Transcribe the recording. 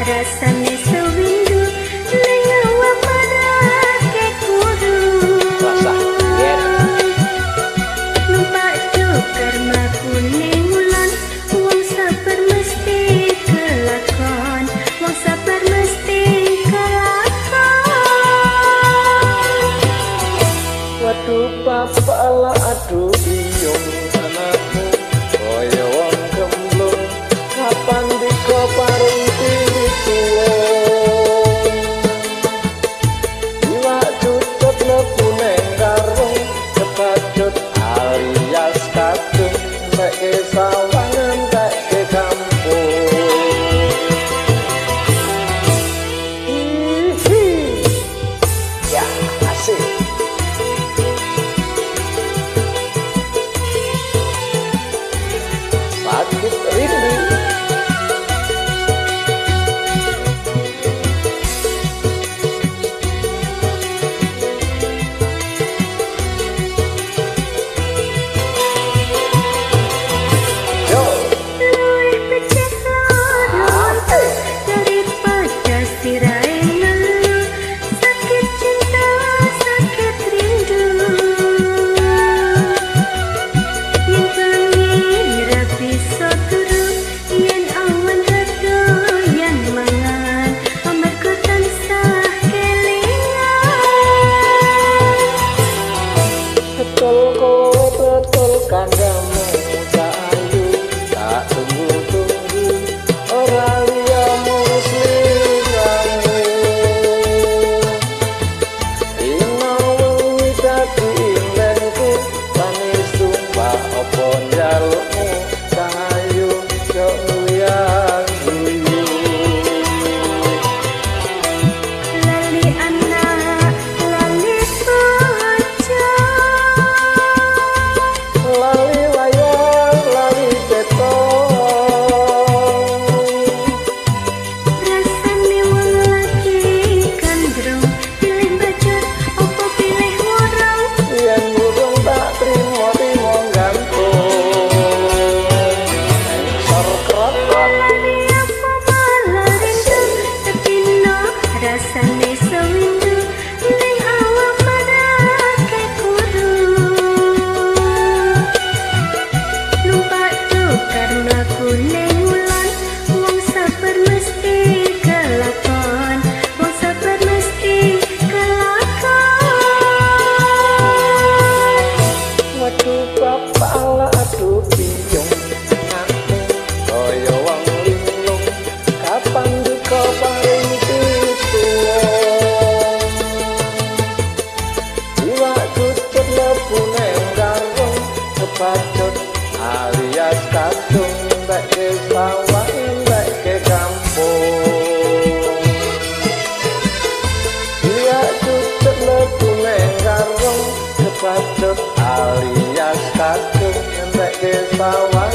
Rasane sewindu ning awak marake kuru. Rasah yen numpak joker mlaku ning ngulon, wong sabar mesti kelakon, wong sabar mesti kelakon. Waduh bapak lah aduh biyung anakmu kaya wong gemblung kapan dika parung pituwung iwak cucut lebu neng karung kebacut alias kadung entekke sawang entekke kampung. Hihi. Ya asik. Sakit rindu. Yo. Luwih becik loro daripada sirahe ngelu. Sakit cinta, sakit rindu. Yen bengi ra bisa turu, yen awan ra doyan mangan, amarga tansah kelingan. Betul kowe betul kandhamu cah ayu tak tunggu-tunggu ora liya mung sliramu. Dina wengi dadi imbenku wani sumpah apa njalukmu cah ayu jok nguyang guyu. Lali anak, lali bojo, Lali wayang lali petong rasane wong lagi gandrung, pilih bacut opo pilih wurung. Yen burung tak trimo-trimo gantung Engsor krokot. Lali apa malah rindu, sedina rasane sewindu ning awak marake kuru. Numpak dokar mlaku ning ngulon, wong sabar mesti kelakon, wong sabar mesti kelakon. Waduh bapak lah aduh biyung anakmu kaya wong linglung kapan duka paring pituwung iwak cucut lebu neng karung kebacut alias kadung entekke sawah entekke kampung. Iwak cucut lebu neng karung kebacut alias kadung entekke sawah.